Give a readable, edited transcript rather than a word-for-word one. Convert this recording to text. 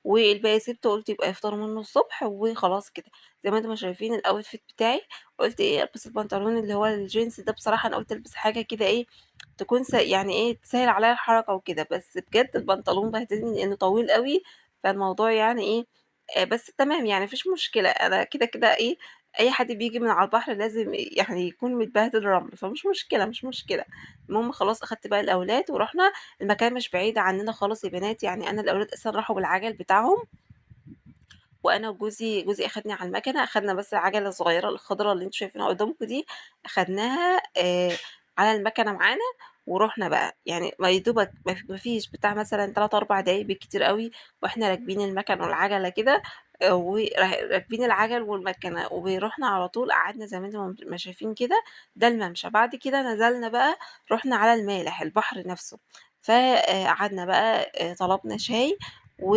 والباقي سِبته قُلت يبقى يفطروا منه الصبح وخلاص كده. زي ما أنتم ما شايفين الoutfit بتاعي، قُلت إيه ألبس البنطلون اللي هو الجينز ده، بصراحة أنا قُلت ألبس حاجة كده إيه تكون يعني إيه تسهّل عليَّ الحركة وكده، بس بجد البنطلون بهدلني لإنه طويل أوي، فالموضوع يعني إيه بس تمام يعني ما فيش مشكلة، أنا كده، كده إيه أي حد بييجي من على البحر لازم يعني يكون متبهدل رمل، فمش مشكلة، مش مشكلة. المهم خلاص أخدت بقى الأولاد ورُحنا، المكان مش بعيد عننا خالص يا بنات، يعني أنا الأولاد أصلًا راحوا بالعجل بتاعهم، وأنا وجوزي، جوزي أخدني على المكنة، أخدنا بس العجلة الصغيرة الخضرا اللي أنتم شايفينها قدامكم دي، أخدناها على المكنة معانا ورُحنا بقى، يعني ما يا دوبك ما فيش بتاع مثلًا 3، 4 دقايق بالكتير أوي، وإحنا راكبين المكنة والعجلة كده، راكبين العجل والمكنة ورُحنا على طول، قعدنا زي ما أنتم ما شايفين كده، ده الممشى. بعد كده نزلنا بقى، رُحنا على المالح البحر نفسه، فقعدنا بقى، طلبنا شاي و